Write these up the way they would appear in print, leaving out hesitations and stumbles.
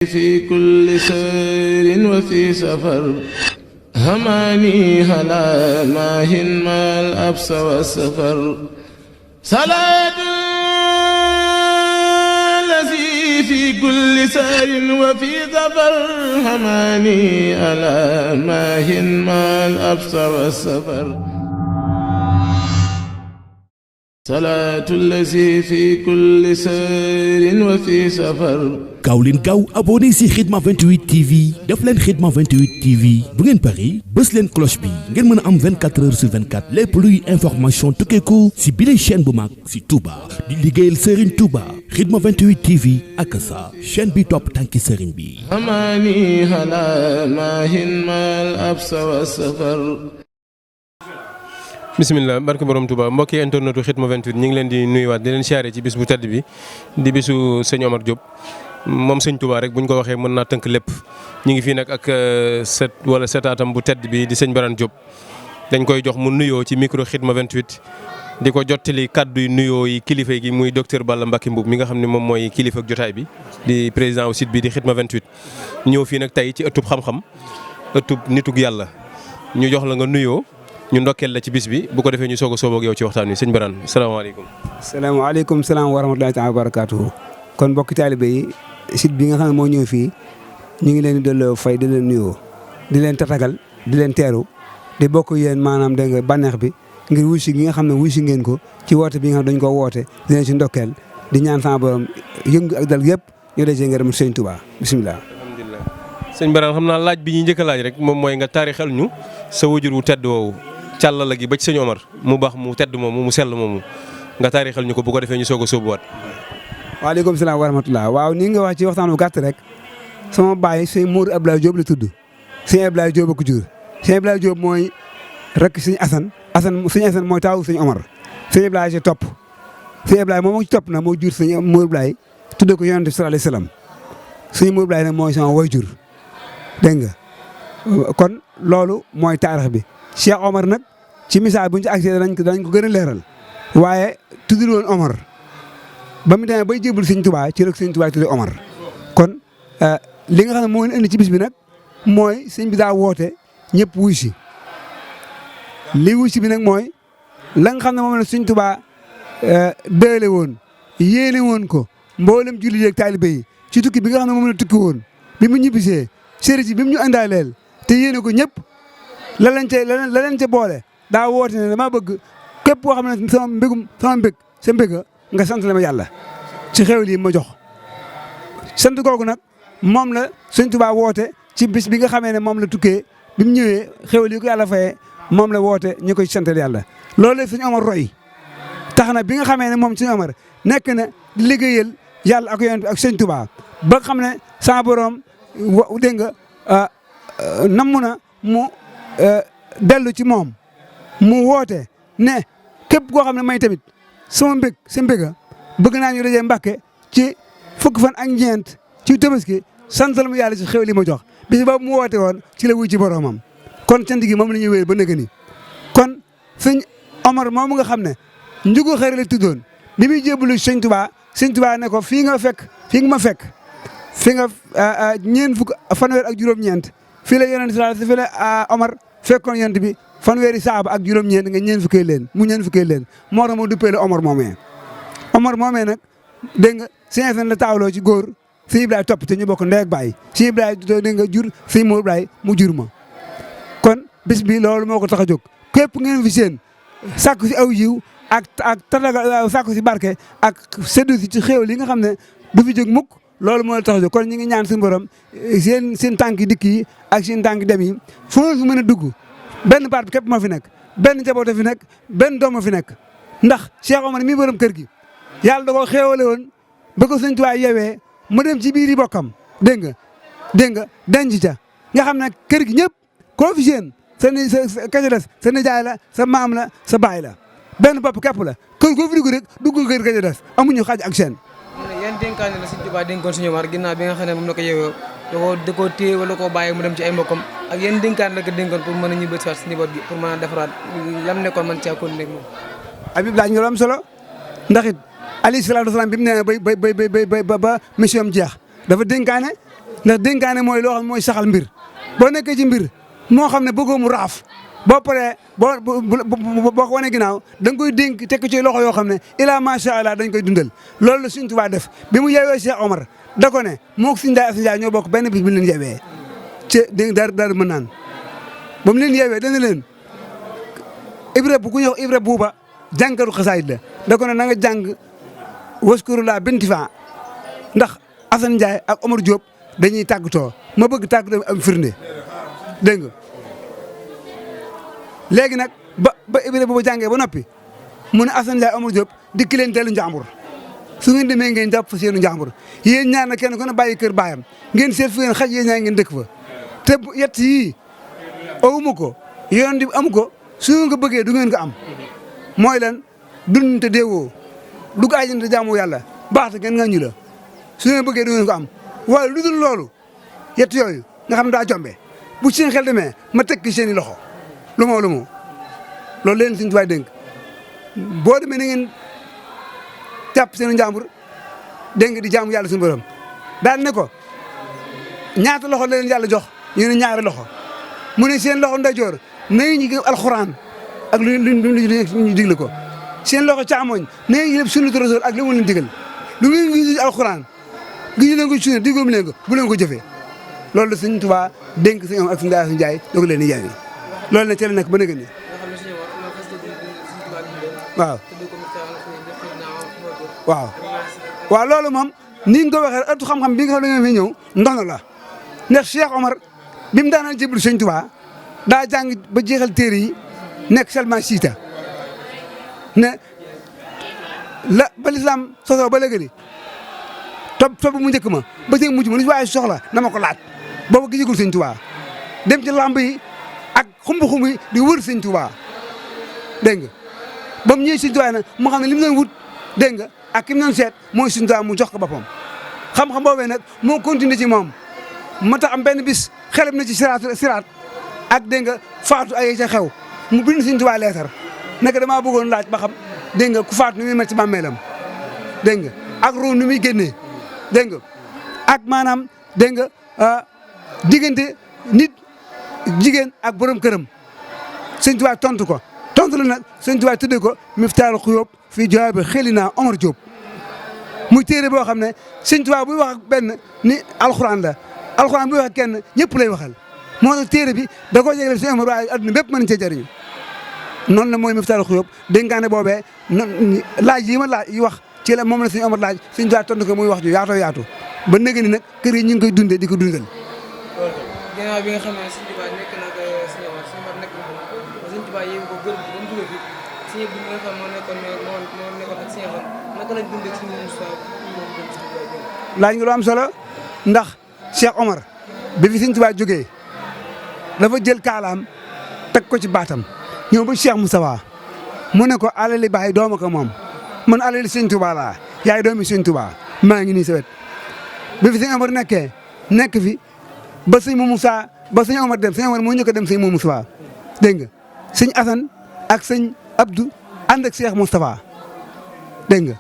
في كل سير وفي سفر هماني هلا ماهن ما الأبس والسفر صلاة الذي في كل سير وفي سفر هماني هلا ماهن ما الأبس والسفر صلاة الذي في كل سير وفي سفر gaaw leen gaaw abonné ci Khidma 28 TV def leen Khidma 28 TV bu ngeen pari bës leen cloche bi ngeen mën a am 24 heures sur 24 lépp luy information tukkeeku ci bile chaîne bu mag ci Touba di liggéeyal Serigne Touba Khidma 28 TV ak sa chaîne bi topp tànki Serigne bi. amani hala mahin mal absa wa safar. bisimilah barke borom Touba mbokki internetu Khidma 28 ñu ngi leen di nuyuwaat di leen siyaare ci bis bu tedd bi di bisu sëñ Omar Diop. moom sëñ Touba rek bu ñu ko waxee mën naa tënk lépp ñu ngi fii nag ak setaatam bu tedd bi di sëñ Barane Diop dañ koy jox mu nuyoo ci micro Khidma 28 di ko jottali kàddu yu nuyoo yi kilifa gi muy docteur Balla Mbacké Mbuub mi nga xam ne moom mooy kilifa ak jotaay bi di président au site bi di Khidma 28. ñëw fii nag tey ci ëttub xam-xam ëttub nitug yàlla ñu jox la nga nuyoo ñu ndokkeel la ci bis bi bu ko defee ñu soog a sooboo ak yow ci waxtaan wi sëñ Barane salaamaaleykum. salaamaaleykum salaam wa rahmatulahi taala wa barakaatuhu. kon mbokki taalibe yi site bi nga xam ne moo ñëw fii ñu ngi leen di delloo fay di leen nuyoo di leen tatagal di leen teeru di bokk yéen maanaam dégg nga bànneex bi ngir wuy si gi nga xam ne wuy si ngeen ko ci woote bi nga xam dañ ko woote di leen si ndokkeel di ñaan sama borom yëngu ak dal yëpp ñu dajee ngërëm sëñ Touba bisimilah. alhamdulilah sëñ Barane xam naa laaj bi ñuy njëkk a laaj rek moom mooy nga taarixal ñu sa wajur wu tedd woowu càllala gi ba ci sëñ Omar mu baax mu tedd moomu mu sell moomu nga taarixal ñu ko bu ko defee ñu soog a sóobuwaat. waaleykum salaam wa rahmatulah waaw ni nga wax ci waxtaan bu gàtt rek sama baay sëñ Mourou Abdoulaye Diop la tudd sëñ Abdoulaye Diop ak jur sëñ Abdoulaye Diop mooy rek sëñ Assane mooy taawu sëñ Omar sëñ Abdoulaye ci topp sëñ Abdoulaye moom moo ci topp na moo jur sëñ Mourou Abdoulaye tuddee ko yonent bi sallallahu alayhi wasallam sëñ Mourou Abdoulaye nag mooy sama way jur dégg nga kon loolu mooy taarix bi Cheikh Omar nag ci misaal bu ñu ci accès dañ ko gën a leeral waaye tuddul woon Omar. ba mu demee bay jébul sëñ Touba ci rek sëñ Touba tuddee Omar kon li nga xam ne moo leen indi ci bis bi nag mooy sëñ bi daa woote ñëpp wuy si li wuy si bi nag mooy la nga xam ne moom la sëñ Touba dële woon yéene woon ko mboolem julli yeeg taalibe yi ci tukki bi nga xam ne moom la tukki woon bi mu ñibbisee sëriñ si bi mu ñu àndaaleel te yéene ko ñëpp la leen ca boole daa woote ne dama bëgg képp koo xam ne sama mbég sa mbéga nga sant la ma yàlla ci xew lii ma jox sant googu nag moom la sëñ Touba woote ci bis bi nga xamee ne moom la tukkee bi mu ñëwee xew lii ko yàlla fayee moom la woote ñu koy santal yàlla. loolu sëñ Omar roy tax na bi nga xamee ne moom sëñ Omar nekk na di liggéeyal yàlla ak yonent bi ak sëñ Touba ba nga xam ne sa borom dégg nga namm na mu dellu ci moom mu woote ne képp koo xam ne may tamit. sama mbég sa mbéga bëgg naa ñu dajee Mbàkke ci fukki fan ak ñeent ci Tabaski santal ma yàlla ci xew li ma jox bis boobu mu woote woon ci la wuy ci boromam kon cant gi moom la ñuy wéyal ba nëgë ni kon sëñ Omar moomu nga xam ne njugu xëy la tuddoon bi muy jébbalu sëñ Touba ne ko fii nga ma fekk fi nga ñeent fukk fanweer ak juróom-ñeent fii la yonent fii la Omar fekkoon yonent bi fanweeri saaba ak juróom-ñeent nga ñeent fukkee leen moo tax ma duppee la Omar moomee nag dégg nga sëñ Assane la taawloo ci góor sëñ Ibrahima topp te ñu bokk ndey ak baay sëñ Ibrahima dégg nga jur sëñ Mourou Ibrahima mu jur ma kon bis bi loolu moo ko tax a jóg képp ngeen fi seen sàkku si aw yiw ak tataga sàkku si barke ak seddu si ci xéew li nga xam ne du fi jóg mukk loolu moo la tax a jóg kon ñu ngi ñaan suñu borom seen tànk dikk yi ak seen tànk dem yi foo fi mën a dugg benn baat bi képp moo fi nekk benn njaboot fi nekk benn doom moo fi nekk ndax Cheikh Omar mi borom kër gi yàlla da koo xéewale woon ba ko sëñ Tuubaa yewee mu dem ci biir yi bokkam dégg nga denc ca nga xam ne kër gi ñëpp koo fi seen sa des sa nijaay la sa maam la sa baay la benn bopp képp la kër koo fi dugg rek duggul kër ka ca des amuñu xaaj ak seen. yan dénkaane la sëñ Tuubaa dénkoon sëñ Omar ginnaaw bi nga xam ne moom la ko yewee da koo téye wala koo bàyyi mu dem ci ay mbokkam ak yan dénkaan la ko dénkoon pour mën a ñibbi si njaboot gi pour mën a defaraat lam nekkoon man caa kon nekk moom. Habib laaj nga lu am solo ndax it alayhi salaatu wasalaam bi mu nee ba mission am jeex dafa dénkaane ndax dénkaane mooy loo xam mooy saxal mbir boo nekkee ci mbir moo xam ne bëggoo mu raaf boo paree boo ko wane ginnaaw da nga koy dénk tekk ci loxo yoo xam ne ilaa macha allah dañ koy dundal loolu la Sëñ Tuubaa def bi mu yeewee Cheikh Omar da ko ne moo ko Sëñ Njaay Asan Njaay ñoo bokk benn bis bi leen yeewee ci dégg daar mën naan ba mu leen yeewee dana leen Ibra bu ku ñëw Ibra buuba jàngkatu xasaayit la da ko ne na nga jàng waskuru laa bintifa ndax Asan Njaay ak Omar Diop dañuy tàggatoo ma bëgg tàggatoo am firnde dégg nga léegi nag ba Ibra boobu jàngee ba noppi mu ne Asan Njaay Omar Diop dikki leen teelu njàmbur su ngeen demee ngeen jàpp fa seenu njàmbur yéen ñaar na kenn ku ne bàyyi kër baayam ngeen seet fu ngeen xaj yéen ñaar ngeen dëkk fa te yett yii awuma ko yoon di amu ko su ngeen ko bëggee du ngeen ko am mooy lan dund te deewoo dugg àjjana te jaamu yàlla baax te kenn nga ñu la su ngeen bëggee du ngeen ko am waaye lu dul loolu yett yooyu nga xam daa jombe bu seen xel demee ma tekki seen i loxo lu moo loolu leen Sëñ Tuubaa dénk boo demee na ngeen jàpp seen njàmbur dégg nga di jaamu yàlla suñu borom daal ne ko ñaata loxo la leen yàlla jox ñu ne ñaari loxo mu ne seen loxo ndeyjoor nañu ñu ngi alxuraan ak lu ñu digle ko seen loxo càmmoñ nañu ñu lépp sunnatu rasul ak li mu leen digal lu ngeen gis alxuraan gi leen ko sunna diggoom leen ko bu leen ko jëfee loolu la Sëñ Tuubaa dénk Sëñ Omar ak Sëñ Njaay Njaay doo ko leen di jaay loolu nag ca la nekk ba nëgën ni waaw loolu moom ni nga ko waxee ëttu xam-xam bi nga xam ne nga fi ñëw ndono la ndax Cheikh Omar bi mu daanal jébbalu Sëñ Tuubaa daa jàng ba jeexal téere yi nekk seulement siita ne la ba lislaam sosoo ba léegi ni topp mu njëkk ma ba tey mujj ma lu waaye soxla na ma ko laaj boobu gisagul Sëñ Tuubaa dem ci lamb yi ak xumb-xumb yi di wër Sëñ Tuubaa dégg nga ba mu ñëwee Sëñ Tuubaa nag mu xam ne li mu doon wut dégg nga ak ki mu doon seet mooy Sëñ Tuubaa mu jox ko boppam xam-xam boobee nag moo continué ci moom ma tax am benn bis xelam na ci siraat ak dégg nga faatu ay ca xew mu bind Sëñ Tuubaa leetar naka damaa bëggoon laaj ba xam dégg nga ku faatu nu muy mel ci bàmmeelam dégg nga ak ruu nu muy génnee dégg nga ak maanaam dégg nga diggante nit jigéen ak borom këram Sëñ Tuubaa tontu ko tontu la nag Sëñ Tuubaa tuddee ko Miftaaxul Xuyóob fii jawaabi xëlinaa Omar Diop muy téere boo xam ne Sëñ Tuubaa buy wax ak benn ni alxuraan la alxuraan buy wax ak kenn ñëpp lay waxal moo tax téere bi da koo jégle Sëñ Omar waaye adduna bépp mën cee jëriñu noonu la mooy Miftaaxul Xuyóob dénkaane boobee laaj yi ma laaj yi wax ci la moom la Sëñ Omar laaj Sëñ Tuubaa tontu ko muy wax ju yaatu ba nëgë ni nag kër yi ñu ngi koy dundee di ko dundal. ginnaaw bi nga xam ne Sëñ Tuubaa nekk na ak Sëñ Omar nekk na ko Sëñ Tuubaa yéegi ko gërëm ba mu jóge fi Sëñ bi nga xam moo nekkoon ak Sëñ Omar naka lañ dundee ci laaj nga lu am solo ndax Cheikh Omar bi fi Sëñ Tuubaa jógee dafa jël kaalaam teg ko ci baatam ñëw ba Cheikh Moustapha mu ne ko alali baay dooma ko moom man alali Sëñ Tuubaa laa yaay doomi Sëñ Tuubaa maa ngi nii sa wet bi fi Sëñ Omar nekk fi ba Sëñ Moussa ba Sëñ Omar dem Sëñ Omar moo njëkk a dem Sëñ Moussa dégg nga Sëñ Assane ak Sëñ Abdou ànd ak Cheikh Moustapha dégg nga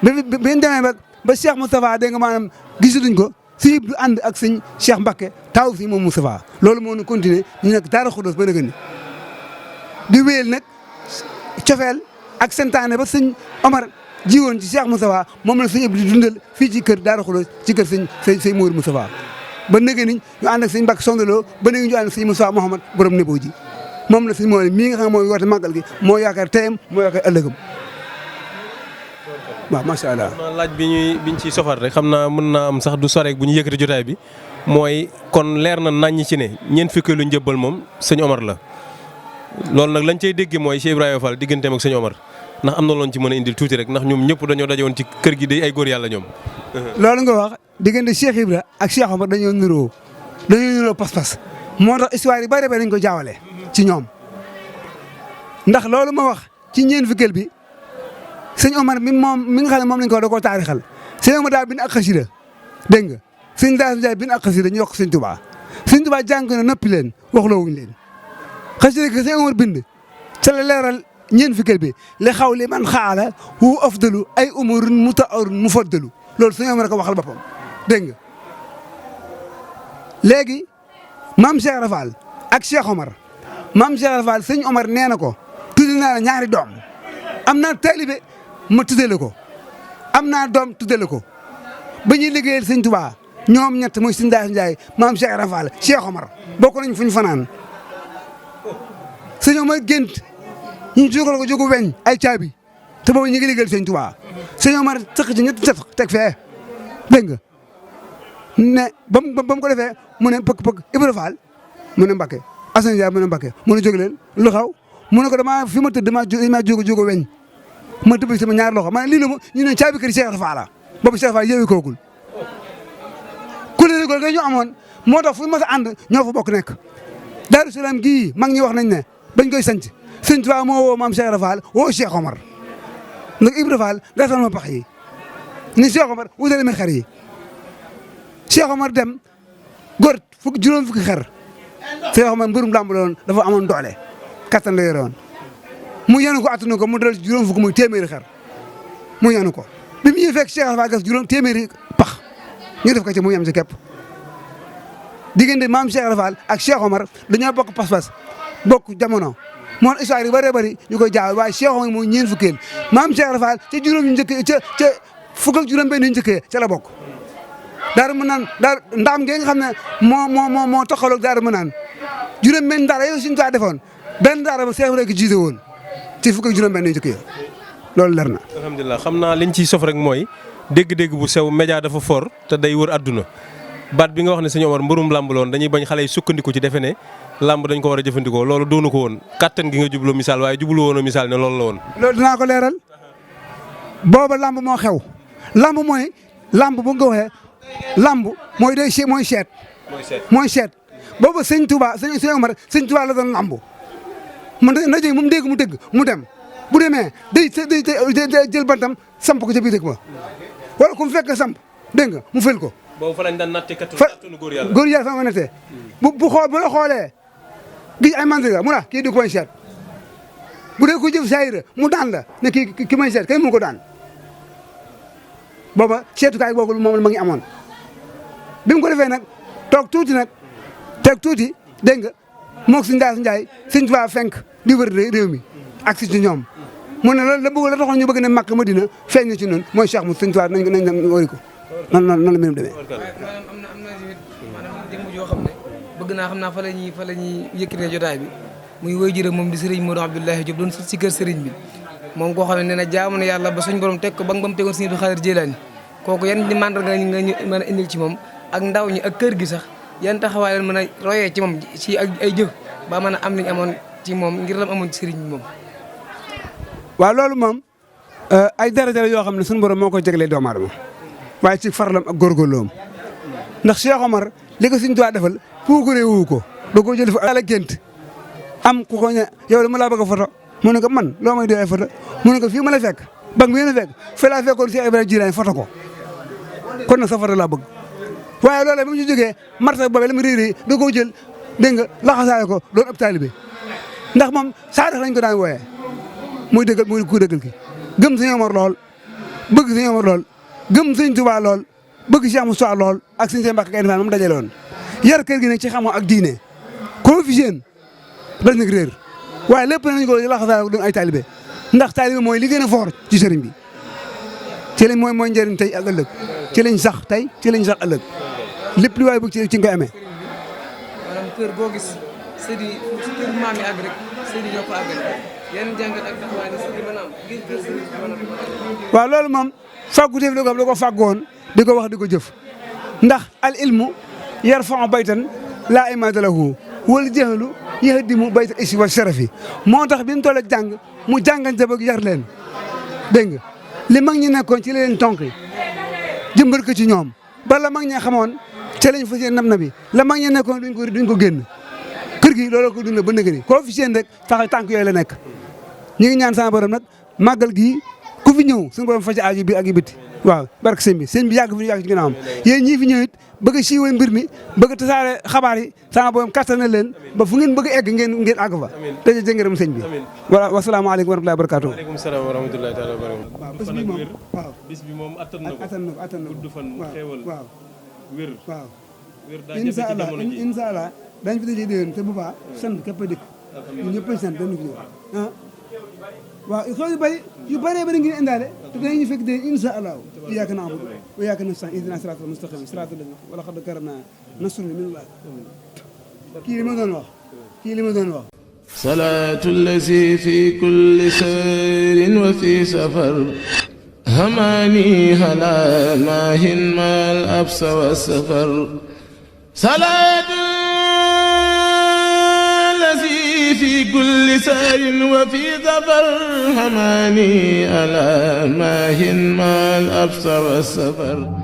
bi ñu demee ba Cheikh Moustapha dégg nga maanaam gisatuñ ko Sëñ Abdou ànd ak Sëñ Cheikh Mbacké taw Sëñ Moustapha loolu moo ñu continué ñu nekk Daaru Xudoos ba nëgën ni di wéyal nag cofeel ak santaane ba Sëñ Omar jiwoon ci Cheikh Moustapha moom la Sëñ Abdou di dundal fii ci kër Daaru Xudoos ci kër Sëñ Mourou Moustapha ba nëgë ni ñu ànd ak Sëñ Mbacké Sondelo ba nëgë ñu ànd ak Sëñ Moustapha Mouhamad borom Nebo ji moom la Sëñ Mourou mii nga xam ne mooy woote màggal gi moo yaakaar teyam moo yaakaar ëllëgam waaw macha allah. laaj biñ ciy sofar rek xam naa mën naa am sax du soreek bu ñu yëkkati jotaay bi mooy kon leer na naññ ci ne ñeent fukki lu njëbbal moom Sëñ Omar la loolu nag lañ cay déggee mooy Cheikh Ibrahima Fall digganteem ak Sëñ Omar ndax am na loon ci mën a indil tuuti rek ndax ñoom ñëpp dañoo daje woon ci kër gi day ay góor yàlla ñoom. loolu nga wax diggante Cheikh Ibra ak Cheikh Omar dañoo niroo pas-pas moo tax histoire yi bari bari dañ ko jaawale ci ñoom ndax loolu ma wax ci ñeent fukkeel bi Sëñ Omar mi nga xam ne moom lañ ko da koo taarixal Sëñ Omar daal bind ak xasida dégg nga Sëñ Daara Ndiaye bind ak xasida ñu yokk Sëñ Tuubaa Sëñ Tuubaa jàng na noppi leen waxloo wuñ leen xasida gi Sëñ Omar bind ca la leeral ñeent fukkeel bi li xaw li man xaala wu afdalu ay umurun mutaarun mufaddalu loolu Sëñ Omar ko waxal boppam dégg nga léegi maam Cheikh Ibra Fall ak Cheikh Omar maam Cheikh Ibra Fall sëñ Omar nee na ko tudde naa la ñaari doom am naa taalibe ma tuddee ko am naa doom tuddee ko ba ñuy liggéeyal sëñ Tuubaa ñoom ñett muy sëñ Daas Njaay maam Cheikh Ibra Fall Cheikh Omar bokk nañ fu ñu fanaan sëñ Omar gént ñu jógal ko jógu weñ ay caabi te boobu ñu ngi liggéeyal sëñ Tuubaa sëñ Omar sëq ci ñetti set teg fee dégg nga ne ba mu ko defee mu ne pëkk Ibra Fall mu ne Mbakke Assane Ndiaye mu ne Mbakke mu ne jóg leen lu xaw mu ne ko damaa fi ma tëdd damaa jógo weñ ma tëbb sama ñaar loxo ma ne lii la ñu ne caabi kër Cheikh Ibra Fall la boobu Cheikh Fall yeewi koogul kuréel googu ñu amoon moo tax fu mas a ànd ñoo fa bokk nekk Daaru Salaam gii mag ñi wax nañ ne bañ koy sanc sëñ Tuubaa moo woo maam Cheikh Ibra Fall woo Cheikh Omar ndax Ibra Fall gasal ma pax yi ni Cheikh Omar wutale ma xer yi Cheikh Omar dem góor juróom fukki xer Cheikh Omar mbërum làmb la woon dafa amoon doole kattan la yore woon mu yenu ko attanu ko mu dal juróom fukki muy téeméeri xer mu yenu ko bi mu ñëwee fekk Cheikh Ibra Fall gas juróom téeméeri pax ñu def ko ci mu yem ci képp diggante maam Cheikh Ibra Fall ak Cheikh Omar dañoo bokk pas-pas bokk jamono moom histoire yu bëree bëri ñu koy jaawal waaye Cheikh Omar mooy ñeent fukkeel maam Cheikh Ibra Fall ca juróom yu njëkk ca fukk ak juróom benn yu njëkkee ca la bokk daara mën naan daara ndaam gi nga xam ne moo toxaloog daara mën naan juróom benn daara yow suñu taa defoon benn daara ba Cheikh Ibra ko jiite woon ci fukk ak juróom benn yu njëkkee loolu leer na. alhamdulilah xam naa liñ ciy sof rek mooy dégg-dégg bu sew média dafa fort te day wër àdduna baat bi nga wax ne sëñ Omar mbërum làmb loon dañuy bañ xale yi sukkandiku ci defe ne làmb dañ ko war a jëfandikoo loolu doonu ko woon kattan gi nga jublu misaal waaye jublu woon misaal ne loolu la woon. loolu dinaa ko leeral booba làmb moo xew làmb mooy làmb bu nga waxee làmb mooy day mooy seet. mooy seet booba sëñ Touba sëñ Omar sëñ Touba la doon làmb man na jëg mu dégg mu dégg mu dem bu demee day jël bantam samp ko ca biir dëkk ba wala ku mu fekk samp dégg nga mu fël ko. boobu fa lañ daan nattee kattanu góor yàlla. góor yàlla fa nga nattee bu la xoolee gis ay mandarga mu kii du ko may seet bu dee ko jëf saayira mu daan la ne ki may seet kay mu ko daan booba seetukaay boobu moom la ma ngi amoon. bi mu ko defee nag toog tuuti dégg nga moog suñu daal Njaay suñ Tuubaa fenk di wër réew mi ak si ci ñoom mu ne loolu la bëgg la taxoon ñu bëgg ne Makka Madina feeñ na ci noonu mooy Cheikh mu suñ Tuubaa nañ wari ko noonu la mbirum demee. maanaam jëmm joo xam ne bëgg naa xam naa fa la ñuy yëkkatee jotaay bi muy woy jërë moom di Serigne Modou Abdoulaye Diop doon si kër Serigne bi moom koo xam ne nee na jaamu na yàlla ba suñ borom teg ko ba mu tegoon Serigne Abdou Khadir Jilani kooku yan mandarga nga mën a indil ci moom ak ndaw ñi ak kër gi sax yan taxawaay leen mën a royee ci moom ci ay jëf ba mën a am liñ amoon ci moom ngir lam amoon ci Serigne bi moom. waaw loolu moom ay daraja yoo xam ne suñu borom moo koy jeglee doomu aadama waaye ci farlam ak góorgóorloom ndax Cheikh Omar li ko Sëñ Tuubaa defal puukaree wu ko da koo jël fa ala gént am ku ko ne yow dama laa bëgg a photo mu ne ko man loo may doy photo mu ne ko fii ma la fekk bang bi la fekk fa laa fekkoon Cheikh Ibrahima Jilani photo ko kon nag sa photo laa bëgg waaye loolu ba mu ci jógee marta boobee la mu réeré da koo jël dégg nga laxasaay ko doon ab taalibe ndax moom saa def lañ ko daan wooyee muy dëggal muy ku dëggal ki gëm Sëñ Omar lool bëgg Sëñ Omar lool gëm Sëñ Tuubaa lool bëgg Cheikh Moussa lool ak Sëñ Mbàkke Gaynde Fatma moom dajale woon yar kër gi nag ci xamoo ak diine koo fi seen dañ nag réer waaye lépp nañ ko laxasaay ko doon ay taalibe ndax taalibe mooy li gën a fort ci sëriñ bi ci lañ mooy njëriñ tey ak ëllëg ci lañ sax tey ci lañ sax ëllëg lépp li waaye bëgg ci nga koy amee. maanaam kër goo gis sëdi ci kër maam yi àgg rek sëdi ñoo ko àggal yan jàngat ak taxawaay sëdi mën a am ngir kër sëdi mën a. waaw loolu moom fàggu def la ko fàggoon di ko wax di ko jëf ndax al ilmu yarfa'u baytan laa imaada lahu wal jahlu yahdimu baytal ismi wa sharafi moo tax bi mu toll jàng mu jàngante ba yar leen dégg nga li mag ñi nekkoon ci leen tonk jëmbal ko ci ñoom bala mag ñi xamoon ca lañ fas yéene nam na bi la mag ñi nekkoon duñ ko génn kër gi looloo ko dund ba nëgë ni koo fi seen rek tax tànk yooyu la nekk ñu ngi ñaan sama borom nag màggal gii ku fi ñëw suñu borom faj aaju bi ak yi bitti waaw barke sëñ bi yàgg fi yàgg ci ginnaawam yéen ñii fi ñëw it bëgg a siiwal mbir mi bëgg a tasaare xabaar yi sama borom kattanal leen ba fu ngeen bëgg a egg ngeen àgg fa daje jëngëram sëñ bi voilà wasalaamaaleykum wa rahmatullahi wa barakatuh waaleykum salaam wa rahmatullahi taala wa barakatuh. waaw bis bi moom waaw bis bi moom attan na ko attan na ko gudd fan mu xéewal waaw wér waaw incha allah incha allah dañ fi dajee déwén te bu baax sant képp a dëkk ñun ñëpp a sant dañu fi ñëw ah waaw xew yu bëree bëri ngi indaale te danañu fekk déwén incha allah iyyaka na'budu wa iyyaka nasta'iin ihdina siraatal mustaqiim siraatal laziina wa laqad karamnaa nasrun minallaahi kii li ma doon wax صلاة الذي في كل سير وفي سفر هماني هلا ماهن ما الأبس والسفر صلاة الذي في كل سير وفي سفر هماني هلا ماهن ما الأبس والسفر